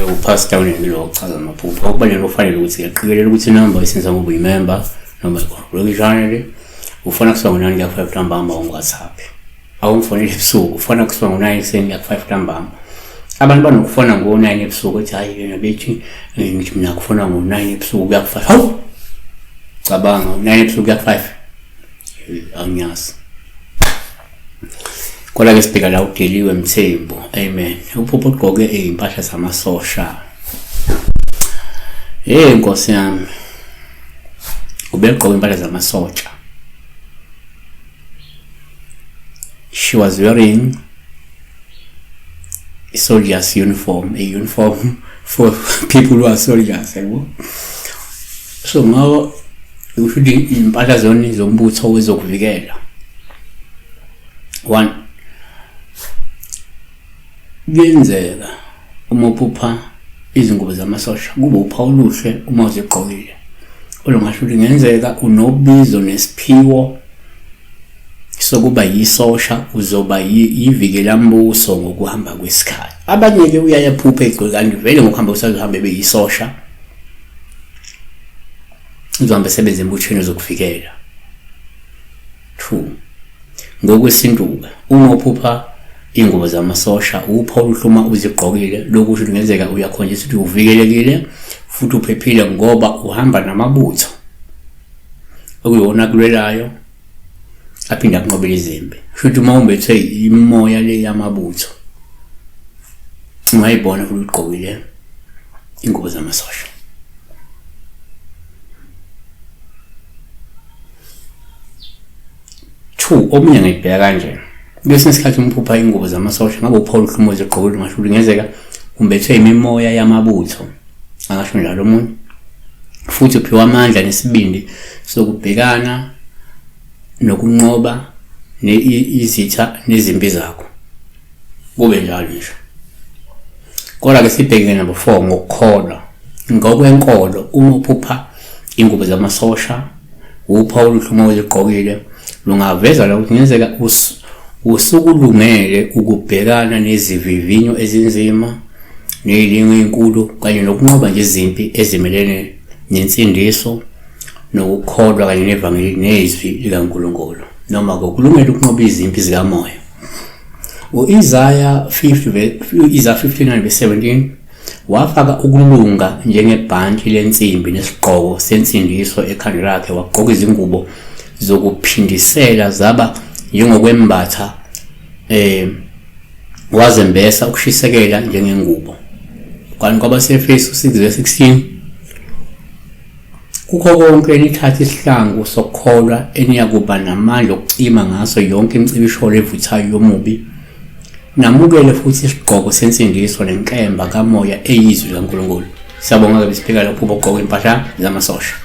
Upastor unempilo wokuchaza amaphupho. Okubalulekile ufanele ukuthi uyaqikelele ukuthi inamba oyisenza ngoba uyimember noma ikhululeka channel ufona kusuka ngo-9 kuya ku-5 ntambama ungu-WhatsApp. Awungifoneli ebusuku, ufona kusuka ngo-9 ekuseni kuya ku-5 ntambama. Abantu banokufona ngo-9 ebusuku ethi hhayi yena bethi ngithi mina kufona ngo-9 ebusuku kuya ku-5. Hawu! Cabanga u-9 ebusuku kuya ku-5. Angiyazi. Kodwa ke sibheka la uDeliwe Mthembu. Amen. Uphupho ugqoke izimpahla zamasosha. Hey Nkosi yami. Ubegqoke impahla zamasotsha. She was wearing a soldier's uniform, a uniform for people who are soldiers, yabo. So ngawo usho ukuthi impahla zona zombutho wezokuvikela. One, kuyenzeka uma uphupha izingubo zamasosha kube uphawu oluhle uma uzigqokile olungasho ukuthi kungenzeka unobizo nesiphiwo sokuba yisosha, uzoba yivikelambuso ngokuhamba kwesikhathi. Abanye-ke uyayaphupha egqoke kanti vele ngokuhamba kwesikhathi uhambe ebe yisosha, uzohamba esebenza embuthweni wezokuvikela. 2 Ngokwesintu-ke uma uphupha ingubo zamasosha upha oluhle uma uzigqokile, lokhu kusho ukuthi kungenzeka uyakhonjiswa ukuthi uvikelekile futhi uphephile ngoba uhamba namabutho okuyiwona akulwelayo aphinde akunqobele izimpi. Kusho ukuthi uma umbethwe imoya le yamabutho ungayibona futhi ugqokile ingubo zamasosha. 2 omunye ngayibheka kanje kwesinye isikhathi umphupha ingubo zamasosha ngabe uPaul Hlumozi egqokile ungasho ukuthi ngenzeka umbethwe imimoya yamabutho angasho njalo omunye futhi uphiwa amandla nesibindi sokubhekana nokunqoba izitha nezimpi zakho kube njalo nje. Kodwa ke sibheke number 4 ngokukholwa. Ngokwenkolo uma uphupha ingubo zamasosha uphawu oluhle uma uzigqokile lungaveza la ukuthi kungenzeka usukulungele ukubhekana nezivivinyo ezinzima nezilingo ezinkulu kanye nokunqoba nje izimpi ezimelene nensindiso nokukholwa kanye nevangeli nezwi likaNkulunkulu noma ngokulungela ukunqoba izimpi zikamoya. U-Isaya 50 Isaya 59 verse 17 wafaka ukulunga njengebhantshi lensimbi nesigqoko sensindiso ekhanda lakhe, wagqoka izingubo zokuphindisela zaba njengokwembatha wazembesa ukushisekela njengengubo. Kanti kwabaseEfesu 6 verse 16 Kukho konke nithathe isihlangu sokukholwa eniyakuba namandla okucima ngaso yonke imicibisholo evuthayo yomubi, namukele futhi isigqoko sensindiso nenkemba kamoya eyizwi likaNkulunkulu. Siyabonga-ke besiphika lokhu bogqoka impahla zamasosha.